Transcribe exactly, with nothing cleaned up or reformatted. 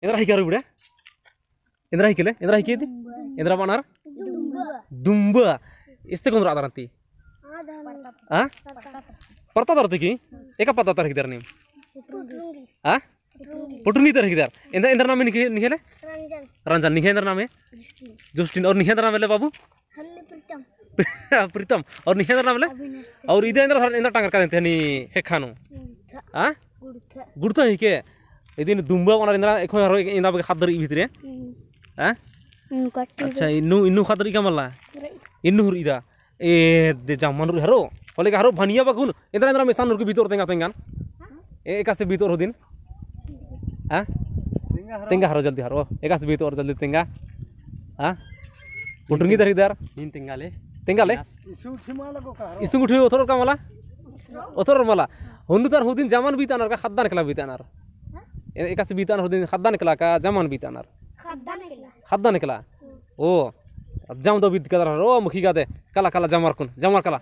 एन्दरा हिके हरो इबड़ा? एन्दरा हिके ले? एन्दरा हिके दी? एन्दरा बअनर? दुम्बा। दुम्बा। इस्ते कौन रअदर अन्ती? आ? परता दर ती की? एका परता दर हिकदर नीम? आ? पुटुंगी दर हिकदर। एन्दा, एन्दर नामे निंग्है, निंग्है ले? रंजन। रंजन, निंग्है एन्दर नामे? जस्टिन। जस्टिन, और निंग्है एन्दर नामे ले बाबू? हल्ली प्रीतम। प्रीतम, और निंग्है एन्दर नामे ले? अविनाश। और इदा एन्दर, एन्दर टांगर का देते हनी हे खानो? गुड़था। हाँ? गुड़था। गुड़था ही के? इदिन दुम्बा बअनर एन्दरा, एखोन हरो एन्दा बग्गे ख़द्द रई भितरे? हम्म। हाँ? इन्नु कट्टी अच्छा, दे। इन्नु, इन्नु ख़द्द रई का मला? रई। इन्नु हरो इदा। ए, दे जम्मन रई हरो। होले का हरो भनिया बकुन। एन्दरा, एन्दरा मेसान नूर की बीतोर तेंगा, तेंगा। ए, एकासे बीतोर होदिन। हाँ? तेंगा हरो। तेंगा हरो जल्दी हरो। एकासे बीतोर जल्दी तेंगा। हाँ? पुटुंगी दर हिकदर। नीन तेंगा ले। तेंगा ले? इसु उठी मला को का हरो। इसु उठी ओथोर का मला? ओथोर मला। हुन्नु तर होदिन जम्मन बीतानर का ख़द्दन एकला बीतानर? ए, एकासे बीतानर होदिन ख़द्दन एकला का जम्मन बीतानर? ख़द्दन एकला। ख़द्दन एकला। ओ, अब जम्मन दव बीत कदर हरो, ओ, मुखी गादे, कला, कला, जमर कुन, जमर कला।